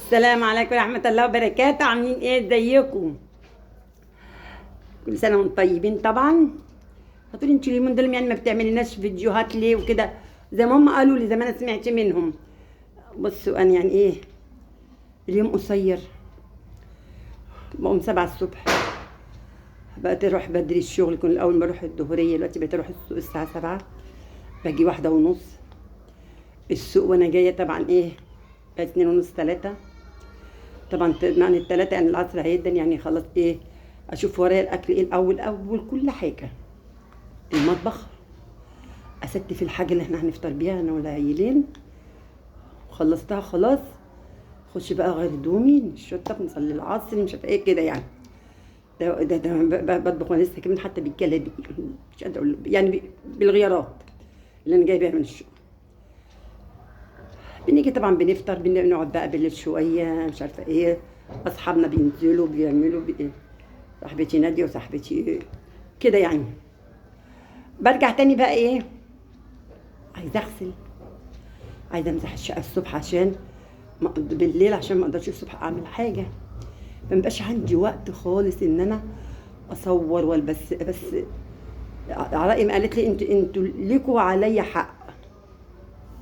السلام عليكم ورحمة الله وبركاته. عاملين ايه؟ ازيكم؟ كل سنة وانتم طيبين. طبعا هتقولي انتوا اليومين دول يعني ما بتعمليناش فيديوهات ليه وكده، زي ما هم قالوا لي، زي ما انا سمعت منهم. بصوا انا يعني ايه، اليوم قصير، بقوم 7 الصبح، بقيت اروح بدري الشغل. كنت الاول بروح الظهريه، دلوقتي بقيت اروح السوق الساعة 7، باجي 1:30 السوق، وانا جاية طبعا ايه بقت 2:30 3. طبعا معنى التلاتة يعني العصر هيدن، يعني خلاص ايه اشوف ورايا الاكل ايه الاول، اول كل حاجة المطبخ، استف الحاجة اللي احنا هنفطر بيها انا والعيلين، وخلصتها خلاص. خش بقى غير هدومي، نشطب، نصلي العصر، مش عارفه ايه كده يعني. ده بطبخ وانا لسه كمان حتى بالجلابيه، مش قادرة اقول يعني بالغيارات اللي انا جايباها من الشغل. بنيجي طبعا بنفطر، بنقعد بقى بالليل شوية، مش عارفه ايه، اصحابنا بينزلوا بيعملوا صاحبتي ناديه وصاحبتي كده يعني. برجع تاني بقى ايه، عايزه اغسل، عايزه امسح الشقة الصبح عشان ما بالليل، عشان ما اقدرش الصبح اعمل حاجة. ما بقاش عندي وقت خالص ان انا اصور والبس. بس على رأي ما قالت لي انتوا ليكوا عليا حق،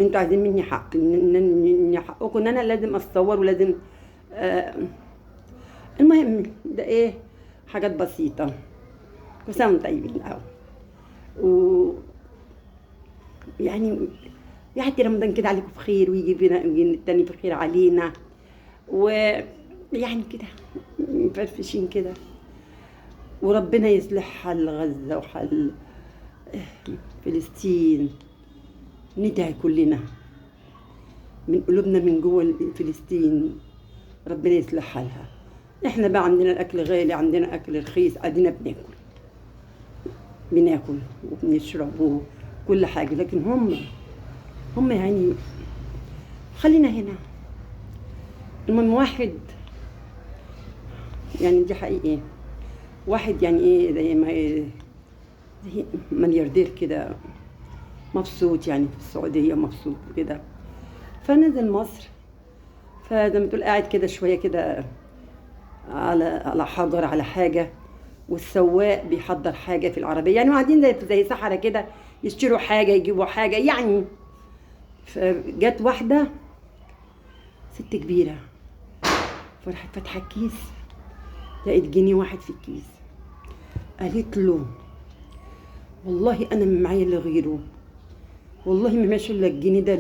انتوا عايزين مني حق، ان حقكم ان انا لازم اتصور ولازم المهم ده ايه، حاجات بسيطة. كل سنة وانتم طيبين الاول، و يعني يعدي رمضان كده عليكم بخير، ويجي بينا ويجي التاني بخير علينا، ويعني كده مفرفشين كده، وربنا يصلح حال غزة وحال فلسطين. ندعي كلنا من قلوبنا من جوه فلسطين، ربنا يصلح حالها. احنا بقى عندنا الاكل غالي، عندنا اكل رخيص، ادينا بناكل وبنشرب وكل حاجة، لكن هم يعني خلينا هنا. المهم واحد يعني دي حقيقة، واحد يعني ايه زي ما زي ملياردير كده، مبسوط يعني في السعودية، مبسوط كده. فنزل مصر، فزي ما تقول قاعد كده شوية كده على حجر، على حاجة، والسواق بيحضر حاجة في العربية، يعني قاعدين زي صحراء كده، يشتروا حاجة يجيبوا حاجة يعني. فجت واحدة ست كبيرة، فراحت فاتحة الكيس، لقيت جنيه واحد في الكيس. قالت له والله أنا ما معايا إلا غيره، والله ما ماشي إلا الجنيه ده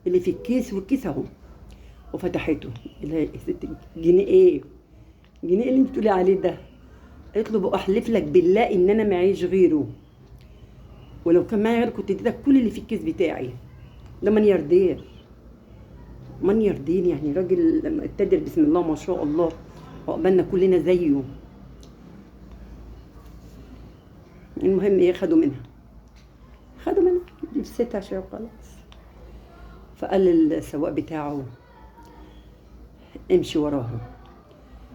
اللي في الكيس، والكيس أهو. وفتحته، لا يا ست جنيه إيه؟ جنيه إيه اللي أنت بتقولي عليه ده؟ قالت له بأحلف لك بالله إن أنا معيش غيره، ولو كان معايا غيره كنت اديتك كل اللي في الكيس بتاعي. ده ملياردير، ملياردير يعني، راجل اتدر بسم الله ما شاء الله، وقبلنا كلنا زيه. المهم ايه، خدوا منها، خدوا منها لبستها شوية وخلاص. فقال للسواق بتاعه امشي وراها،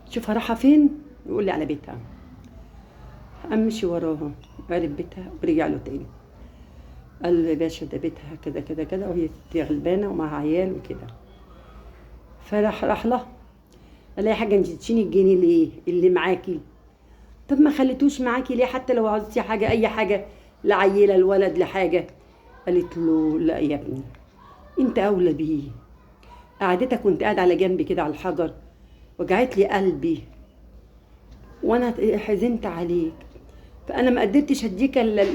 شوفها رايحة فين يقول لي على بيتها. امشي وراها، عرف بيتها ورجع له تاني، قال له يا باشا ده بيتها كذا كذا كذا، وهي غلبانه ومعها عيال وكده. فراح راح لها قال لها يا حاجة انت تشيني الجنيه ليه اللي معاكي؟ طب ما خليتوش معاكي ليه حتى لو عاوزتي حاجة، اي حاجة، لعيلة الولد لحاجة. قالت له لا يا ابني انت اولى بيه، قعدتك وانت قاعد على جنبي كده على الحجر وجعت لي قلبي وانا حزنت عليك، فانا ما قدرتش اديك الا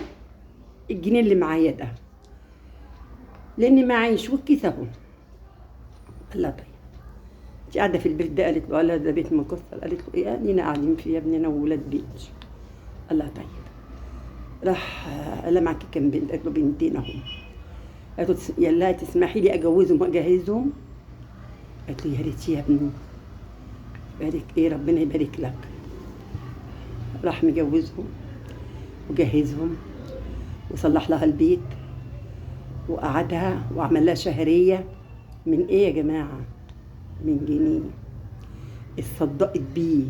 الجنيه اللي معايا ده لاني معيش، والكيس اهو. قال لها طيب انت قاعدة في البيت ده؟ قالت له لا ده بيت مكسر. قالت له ايه؟ ادينا قاعدين فيه يا ابني انا وولاد بيت. قال لها طيب. راح قال لها معاكي كام بنت؟ قالت له بنتين اهو. قالت له يلا تسمحي لي اجوزهم واجهزهم؟ قالت له يا ريت يا ابني، بارك ايه ربنا يبارك لك. راح مجوزهم وجهزهم وصلح لها البيت وقعدها وعمل لها شهرية من ايه يا جماعة؟ من جنيه. اتصدقت بيه.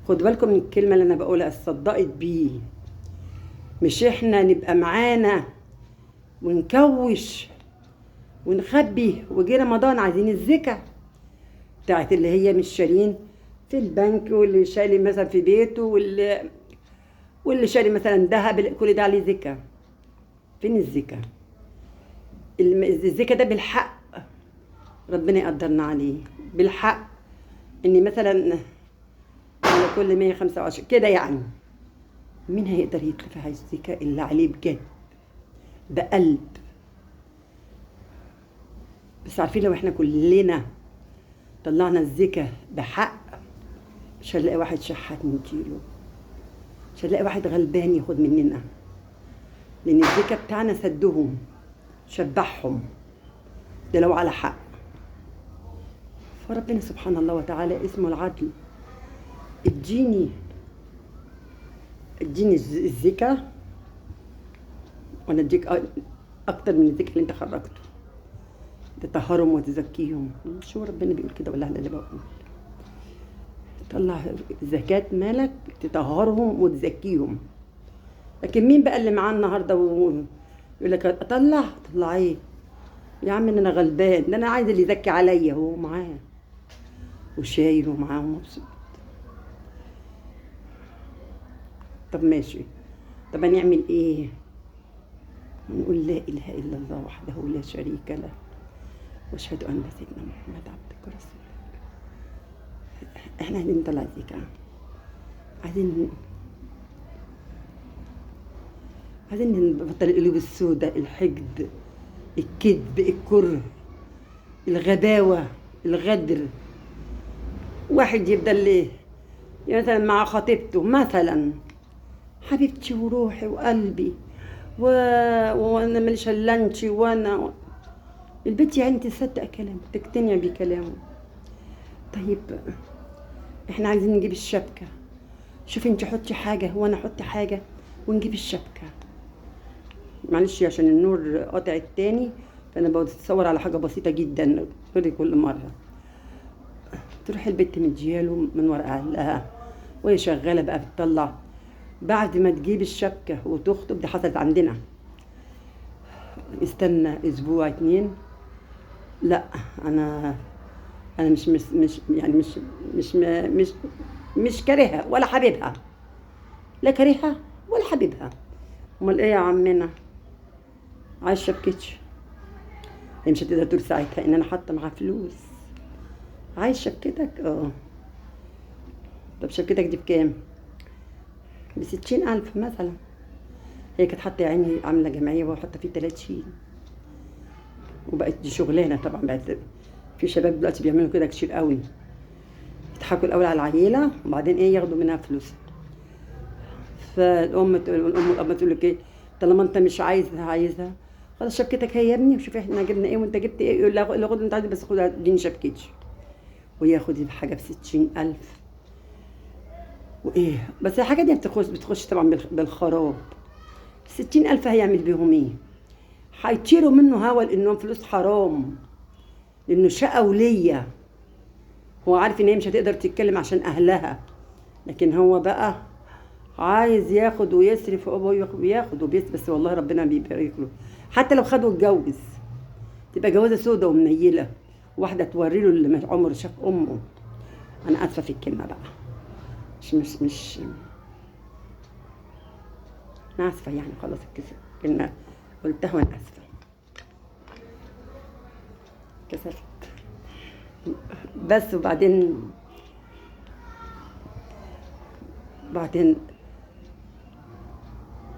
خدوا بالكم من الكلمة اللي انا بقولها، اتصدقت بيه. مش احنا نبقى معانا ونكوش ونخبي وجي رمضان عايزين الزكاة، بتاعت اللي هي مش شارين في البنك، واللي شاري مثلا في بيته، واللي شاري مثلا ذهب، كل ده عليه زكاة. فين الزكاة؟ الزكاة ده بالحق، ربنا يقدرنا عليه بالحق، ان مثلا على كل 125 كده يعني. مين هيقدر يدفع الزكاة اللي عليه بجد بقلب؟ بس عارفين لو احنا كلنا طلعنا الزكاة بحق، مش هنلاقي واحد شحات نديله، مش هنلاقي واحد غلبان ياخد مننا، لان الزكاة بتاعنا سدهم شبعهم، ده لو على حق. فربنا سبحان الله وتعالى اسمه العدل. اديني الزكاة وانا اديك اكتر من الزكاة اللي انت خرجته، تطهرهم وتزكيهم. شو ربنا بيقول كده ولا انا اللي بقول؟ طلع زكاة مالك تطهرهم وتزكيهم. لكن مين بقى اللي معاه النهارده ويقول لك اطلع؟ طلع ايه يا عم، ان انا غلبان، ده انا عايز اللي يزكي عليا. هو معاه وشايل ومعاه ومبسوط. طب ماشي، طب هنعمل ايه؟ نقول لا اله الا الله وحده لا شريك له، واشهد ان سيدنا محمد عبدك ورسولك. احنا عايزين نطلع زكاة، عايزين نبطل القلوب السوداء، الحقد، الكذب، الكره، الغباوة، الغدر. واحد يبدأ ليه مثلا مع خطيبته مثلا، حبيبتي وروحي وقلبي وانا ماليش الا انتي، وانا البنت يعني تصدق كلامه، تقتنع بكلامه. طيب احنا عايزين نجيب الشبكة، شوفي انت حطي حاجة وانا احط حاجة ونجيب الشبكة. معلش عشان النور قاطع التاني، فانا بتصور على حاجة بسيطة جدا غير كل مرة. تروح البنت مدياله من ورا اهلها وهي شغالة بقى بتطلع. بعد ما تجيب الشبكة وتخطب، دي حصلت عندنا، استنى اسبوع 2، لا انا مش مش مش يعني مش مش مش مش كارهها ولا حبيبها، لا كارهها ولا حبيبها. امال ايه يا عمنا؟ عايز شبكتش. هي مش هتقدر تقول ساعتها ان انا حاطه معاها فلوس. عايز شبكتك؟ اه. طب شبكتك دي بكام؟ ب60,000 مثلا. هي كانت حاطه يا عيني عامله جمعية وحاطه فيه 30، وبقت دي شغلانة طبعا. بقت في شباب دلوقتي بيعملوا كده كتير قوي، يضحكوا الاول على العيلة وبعدين ايه ياخدوا منها فلوس. فالام تقول، الام والاب تقول لك ايه، طالما انت مش عايزها خلاص شبكتك هي يا ابني، وشوف احنا جبنا ايه وانت جبت ايه. يقول لها خد انت عايز، بس خد اديني شبكتي. وياخد الحاجة ب60,000 وايه، بس الحاجة دي بتخش طبعا بالخراب. 60,000 هيعمل بيهم ايه؟ هيطيروا منه هوا، لانهم فلوس حرام، لانه شقه وليه. هو عارف ان هي مش هتقدر تتكلم عشان اهلها، لكن هو بقى عايز ياخد ويصرف، هو بياخد وبيصرف، بس والله ربنا بيبارك له. حتى لو خد واتجوز تبقى جوازه سودة ومنيله، واحدة توري له اللي عمره شاف امه. انا اسفه في الكلمة بقى، مش مش مش انا اسفه يعني، خلاص الكلمة قلتها وانا اسفه، كسفت بس. وبعدين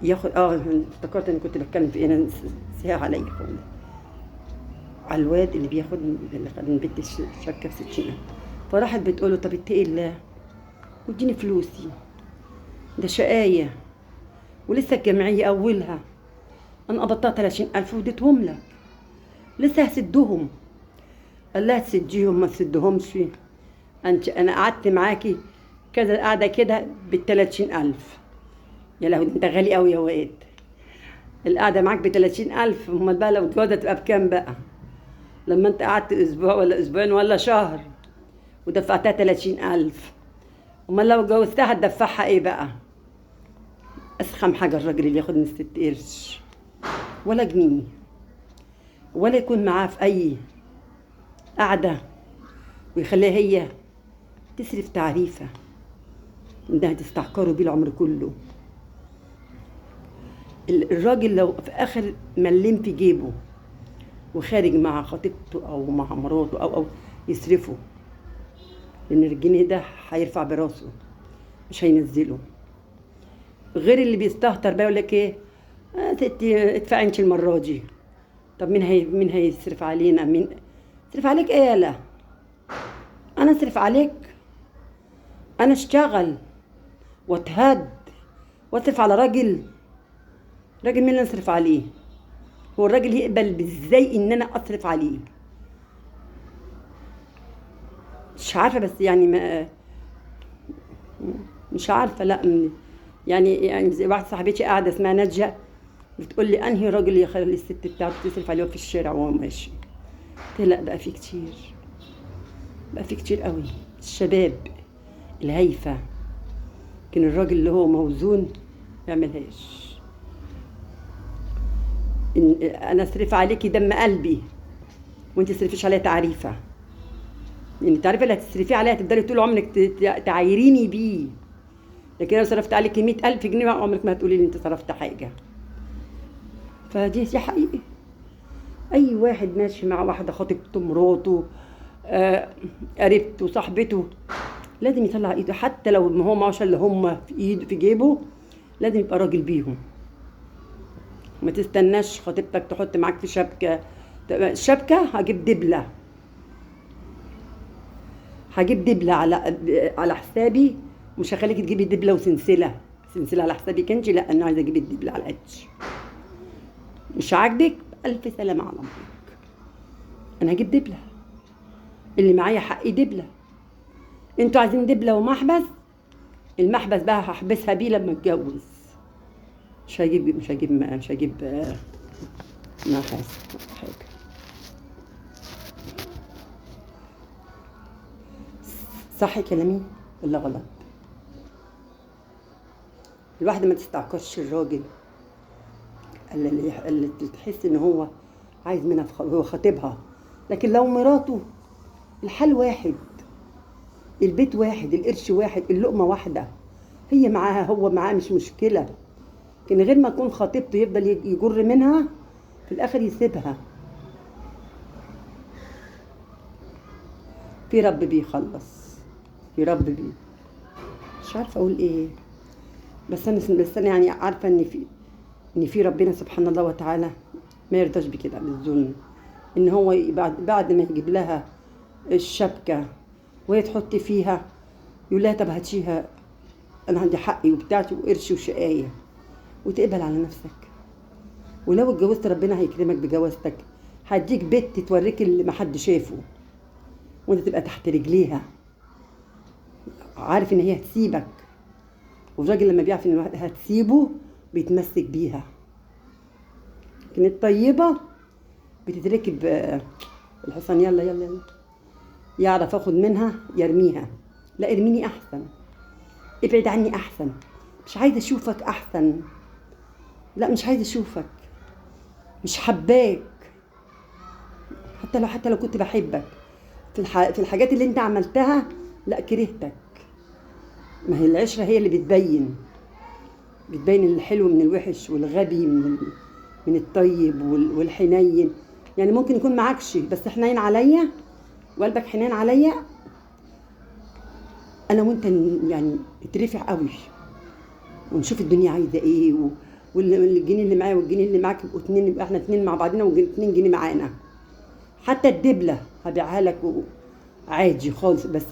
ياخد افتكرت اني كنت بتكلم في ايه، انا ساعة عليا خالص على الواد اللي بياخد اللي خد من بنت الشبكة ب60,000. فراحت بتقول له طب اتقي الله واديني فلوسي، ده شقايه ولسه الجمعية اولها، انا قبضتها 30,000 واديتهم لك، لسه هسدهم. قال لها تسديهم ما تسدهمش، انت انا قعدت معاكي كذا قاعدة كده ب30,000. يا لهوي انت غالي قوي يا واد، القعدة معاك ب30,000، امال بقى لو اتجوزت تبقى بكام بقى؟ لما انت قعدت اسبوع ولا اسبوعين ولا شهر ودفعتها 30,000، امال لو اتجوزتها هتدفعها ايه بقى؟ اسخم حاجة الراجل اللي ياخد من الست قرش ولا جنيه، ولا يكون معاه في اي قعدة، ويخليها هي تصرف تعريفه انها تستحقره بيه العمر كله. الراجل لو في اخر ملم في جيبه وخارج مع خطيبته او مع مراته او يصرفه، لان الجنيه ده هيرفع براسه مش هينزله. غير اللي بيستهتر بقى يقول لك ايه، ستي ادفعي انت المرة دي. طب مين هيصرف علينا؟ مين يصرف عليك؟ ايه يالا انا اصرف عليك؟ انا اشتغل واتهد واصرف على راجل؟ راجل مين اللي اصرف عليه؟ هو الراجل يقبل ازاي ان انا اصرف عليه؟ مش عارفه، بس يعني ما مش عارفه. لا يعني واحدة صاحبتي قاعدة اسمها نجا بتقول لي انهي راجل يخلي الست بتاعته تصرف عليه في الشارع وهو ماشي؟ قلت لا بقى في كتير، بقى في كتير قوي الشباب الهايفه، لكن الراجل اللي هو موزون ما يعملهاش. إن انا اصرف عليكي دم قلبي وانت تصرفيش عليا تعريفه، لان التعريفه اللي هتصرفيه عليها هتفضلي طول عمرك تعايريني بيه. لكن انا صرفت عليكي 100,000 جنيه عمرك ما هتقولي لي انت صرفت حاجة. فدي حقيقة. اي واحد ماشي مع واحدة خطيبته، مراته، قريبته، صاحبته، لازم يطلع ايده، حتى لو ما هو معهوش اللي هم في ايده في جيبه، لازم يبقى راجل بيهم. ما تستناش خطيبتك تحط معاك في شبكة. الشبكة هجيب دبله، هجيب دبله على حسابي، مش هخليكي تجيبي دبله وسلسلة، سلسلة على حسابك انت، لا انا عايزه اجيب الدبله على قدي. مش عاجبك؟ الف سلامه على امك، انا هجيب دبله، اللي معايا حقي دبله. انتوا عايزين دبله ومحبس، المحبس بقى هحبسها بيه لما اتجوز. مش هجيب مش هجيب مش هجيب محبس حاجة. صح كلامي ولا غلط؟ الواحدة ما تستعكرش الراجل اللي تحس ان هو عايز منها، هو خطيبها. لكن لو مراته، الحال واحد، البيت واحد، القرش واحد، اللقمة واحدة، هي معاها هو معاه، مش مشكلة. لكن غير ما يكون خطيبته يفضل يجر منها، في الاخر يسيبها. في رب بيخلص، في رب بي، مش عارفه اقول ايه، بس انا يعني عارفه ان في ربنا سبحانه الله وتعالى ما يرضاش بكده، بالظلم. ان هو بعد ما يجيب لها الشبكة وهي تحط فيها، يقول لها طب هاتيها، انا عندي حقي وبتاعتي وقرشي وشقايه، وتقبل على نفسك. ولو اتجوزت ربنا هيكرمك بجوازتك، هديك بنت توريك اللي ما حد شافه، وانت تبقى تحت رجليها، عارف ان هي هتسيبك. والراجل لما بيعرف ان هتسيبه بيتمسك بيها. لكن الطيبة بتتركب الحصان، يلا يلا يلا، يعرف اخد منها يرميها، لا ارميني احسن، ابعد عني احسن، مش عايزه اشوفك احسن، لا مش عايزه اشوفك، مش حباك، حتى لو كنت بحبك في الحاجات اللي انت عملتها، لا كرهتك. ما هي العشرة هي اللي بتبين الحلو من الوحش، والغبي من الطيب، والحنين. يعني ممكن يكون معكش بس حنين عليا، وقلبك حنين عليا، انا وانت يعني نترفع قوي، ونشوف الدنيا عايزه ايه، والجنيه اللي معايا والجنيه اللي معاك يبقوا اتنين، يبقى احنا اتنين مع بعضنا، واتنين جنيه معانا. حتى الدبله هبيعها لك عادي خالص، بس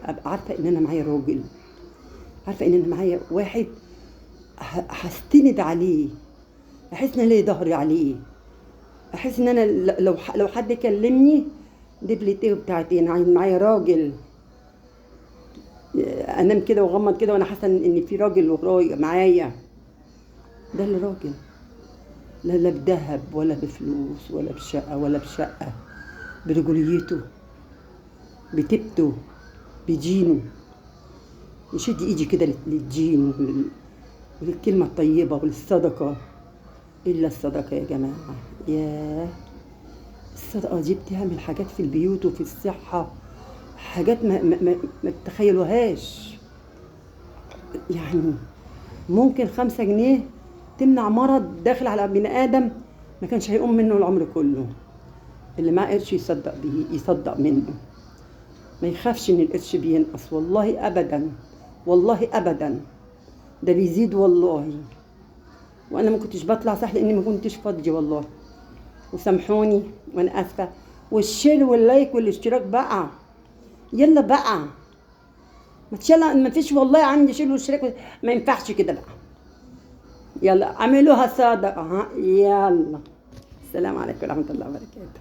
ابقى عارفه ان انا معايا راجل، عارفه ان انا معايا واحد هستند عليه، احس ان ليا ظهري عليه، احس ان انا لو حد كلمني دبلة ايه وبتاعت ايه، انا عايز معايا راجل، انام كده واغمض كده وانا حاسه ان في راجل ورايا معايا. ده اللي راجل، لا بذهب ولا بفلوس ولا بشقه ولا بشقه، برجوليته، بتبته، بدينه. يشد ايدي كده للدين وللكلمه الطيبة وللصدقه. الا الصدقة يا جماعة، ياه الصدقة دي بتعمل حاجات في البيوت وفي الصحة، حاجات ما تتخيلوهاش. يعني ممكن 5 جنيه تمنع مرض داخل على بني آدم ما كانش هيقوم منه العمر كله. اللي معاه قرش يصدق بيه، يصدق منه، ما يخافش ان القرش بينقص، والله ابدا، والله ابدا ده بيزيد والله. وانا ما كنتش بطلع صح لاني ما كنتش فاضية والله، وسامحوني وانا اسفه. وال share وال like والاشتراك بقى، يلا بقى، ما تشيل، ما فيش والله عندي share واشتراك، ما ينفعش كده بقى. يلا اعملوها صدقه، ها، يلا السلام عليكم ورحمة الله وبركاته.